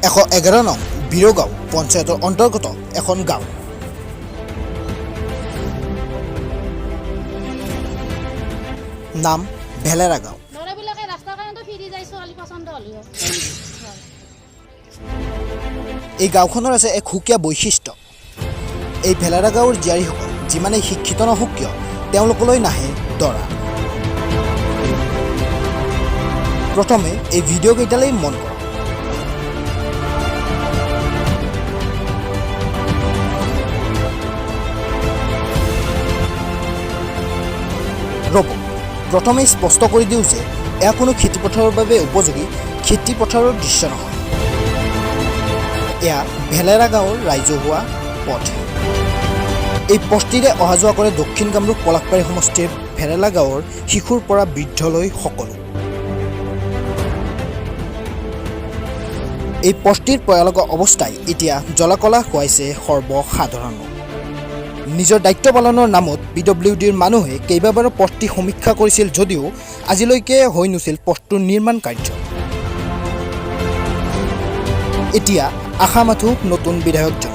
111 নং বীৰগাঁও পঞ্চায়তৰ অন্তৰ্গত এখন গাঁও। নাম ভেলেৰা গাঁও। ল'ৰাবিলাকে ৰাস্তাৰ কাৰণেতো ফিৰি যায়, ছোৱালী পচন্দ হ'লেও। এই গাঁওখনৰ আছে এক সুকীয়া বৈশিষ্ট্য। এই ভেলেৰা গাঁৱৰ জীয়াৰীসকল যিমানেই শিক্ষিত নহওক কিয়, তেওঁলোকলৈ নাহে দৰা। প্ৰথমে এই ভিডিঅ'কেইটালৈ মন কৰক। ৰ'ব, প্ৰথমেই স্পষ্ট কৰি দিওঁ যে এয়া কোনো খেতিপথাৰৰ বাবে উপযোগী খেতিপথাৰৰ দৃশ্য নহয়। এয়া ভেলেৰা গাঁৱৰ ৰাজহুৱা পথ। এই পথটিৰে অহা যোৱা কৰে দক্ষিণ কামৰূপ পলাশবাৰী সমষ্টিৰ ভেলেৰা গাঁৱৰ শিশুৰ পৰা বৃদ্ধলৈ সকলো। এই পথটিৰ পয়ালগা অৱস্থাই এতিয়া জ্বলাকলা খুৱাইছে সৰ্বসাধাৰণক। নিজৰ দায়িত্ব পালনৰ নামত পি ডব্লিউ ডিৰ মানুহে কেইবাবাৰো পথটি সমীক্ষা কৰিছিল যদিও আজিলৈকে হৈ নুছিল পথটোৰ নিৰ্মাণ কাৰ্য। এতিয়া আশা মাথো নতুন বিধায়কজন।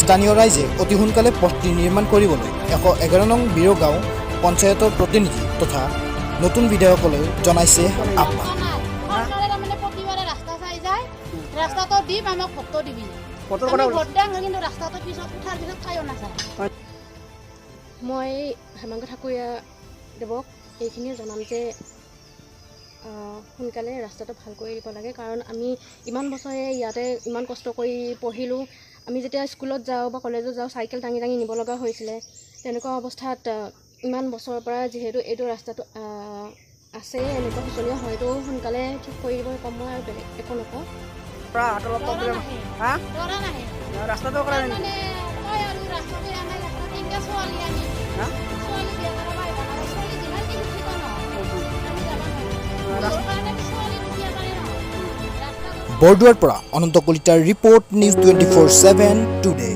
স্থানীয় ৰাইজে অতি সোনকালে পথটি নিৰ্মাণ কৰিবলৈ 111 নং বীৰগাঁও পঞ্চায়তৰ প্ৰতিনিধি তথা নতুন বিধায়কলৈ জনাইছে আহ্বান। নাই, চৰকাৰে তাৰমানে প্ৰতিবাৰে ৰাস্তা চাই যায়, ৰাস্তাটো দিম, আমাক ভোটটো দিবি। ভোটৰ আমি কথা ভোট দিওঁ, কিন্তু ৰাস্তাটো পিছত উঠাৰ পিছত কায়ো নাচায়। মই হেমাংগ ঠাকুৰীয়া দেৱক এইখিনিয়ে জনাম যে সোনকালে ৰাস্তাটো ভাল কৰি দিব লাগে, কাৰণ আমি ইমান বছৰে ইয়াতে ইমান কষ্ট কৰি পঢ়িলোঁ। আমি যেতিয়া স্কুলত যাওঁ বা কলেজত যাওঁ, চাইকেল দাঙি দাঙি নিব লগা হৈছিলে। তেনেকুৱা অৱস্থাত ইমান বছৰৰ পৰা যিহেতু এইটো ৰাস্তাটো আছে এনেকুৱা শোচনীয়, হয়তো সোনকালে ঠিক কৰি দিব ক'ম মই, আৰু বেলেগ একো নকওঁ। পৰা অলপ দৰা প্ৰব্লেম। নাহে। হা। দৰা নাহে। ৰাস্তাটোৰ কাৰণে। তাৰমানে কয় আৰু ৰাস্তাটো আনে, ৰাস্তাত এনেকৈ ছোৱালী আনি হা। ছোৱালী বিয়া কৰাব আহিব নোৱাৰে। ছোৱালী যিমান কি শিক্ষিত নহয়, আমি যাব নোৱাৰোঁ। মোৰ কাৰণে আমি ছোৱালী দুখীয়া কাৰণে নহয়, ৰাস্তাটো বৰদুৱাৰ পৰা অনন্ত কলিতাৰ ৰিপৰ্ট, নিউজ 24/7 টুডে।